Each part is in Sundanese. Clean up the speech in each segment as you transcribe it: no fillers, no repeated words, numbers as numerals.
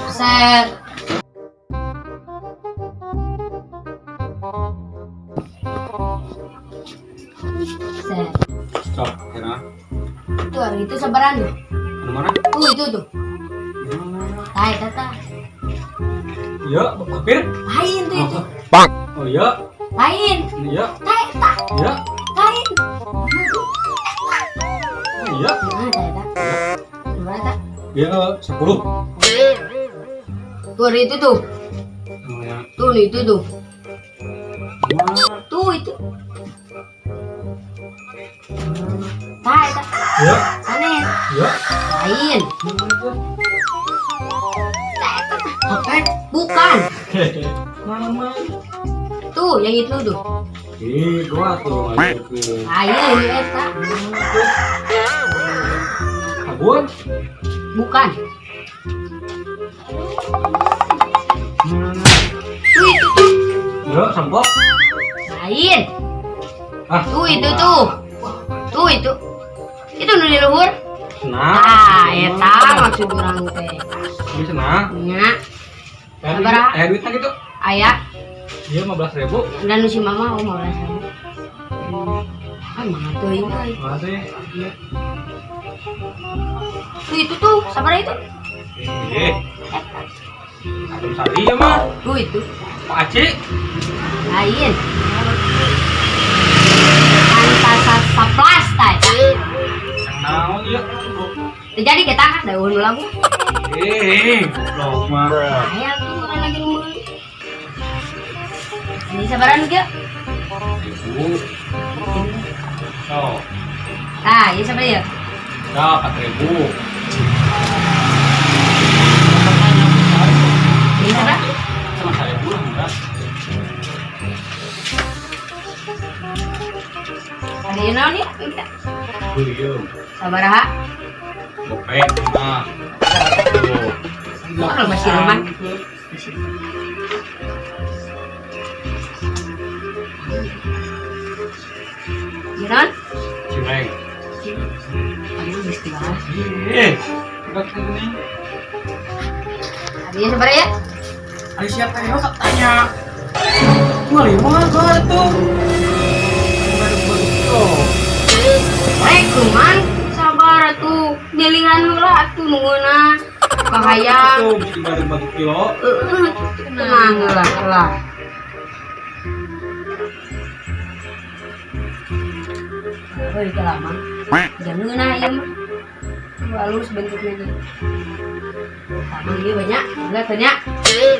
Set. Set. Stop, kira. Tuh, hari itu sabaran tuh. Anu mana? Tuh, itu tuh. Tai, tata. Iya, hampir. Lain tuh itu. Oh iya, Lain. iya, Tai, ta. Iya, Lain. oh iya. Nah, tai, ta. Gimana, ta? Iya, 10. Tuh, hari itu tuh. Oh ya. Tuh, nih, itu tuh. Mana? Tuh, itu. Tai, ta. Iya, Sana. Iya. Lain. Mana tuh? Tai, ta. Apa? Bukan. Mama. Tuh, yang itu tuh. Ih, gua tuh ngajukeun. Lain, eta. Sabun? Bukan. Mana? Tuh, itu tuh. Iya, sampo. Lain. Ah, Tuh, itu tuh. Tuh, itu. Itu nu di luhur. Senang. Ah, eta maksud urang teh. Ini senang. Nya, Sabaraha? Duitnya gitu. Aya Iya, 15.000. dan nu si mama oh 15.000. Ah, mah teuing euy. Makasih. Iya. Tuh itu tuh, sabaraha itu? Eh, Eta. Adem sari ya mah. Tuh itu. Pak Aci. Lain. Kanta saplas ta eta. Naon ieu? Teu jadi kita kan da eueun lagu. Eh, goblok mah. Aya tuh urang lagi nu meuli. Ini sabaran kieu? Ribu. So, Tah, ieu sabaraha ieu? ya 4.000. Ini sabaraha? Sama 1.000 lah enggak. Ada ieu naon ieu? Minta. Beli ieu. Sabaraha? Gope. Nah. Tuh. Kalau masih rumah. Ieu naon? Cireng. Aduh, geus dibahas. Eh, enggak sini. Ada ieu sabaraha ya? Ada siapa yang tak tanya? Cuma lima gua tuh. Rek kuman sabar atuh delingan heula atuh nunggueuna kahayang. Tuh, mesti bagi kilo. Heeh, tenang heula lah. Oh, itu lama. Jangan ieu mah. Tuh, halus bentuknya ge. Sama ieu banyak, enggak banyak.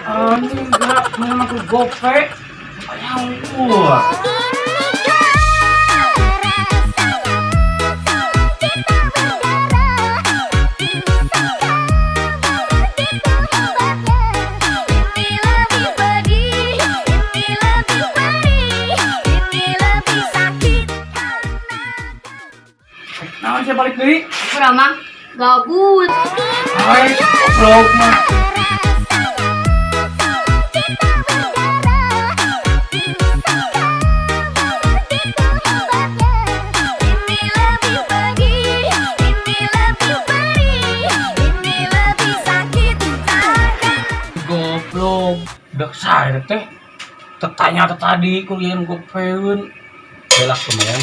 Anjing, enggak, memang aku gope. Yang wah. Nah, saya balik deui. Aku ramah gabut. Hai, goblok mah. Goblok, dak saya teh. Tetanya tadi kuliah gopeun. Belak lumayan.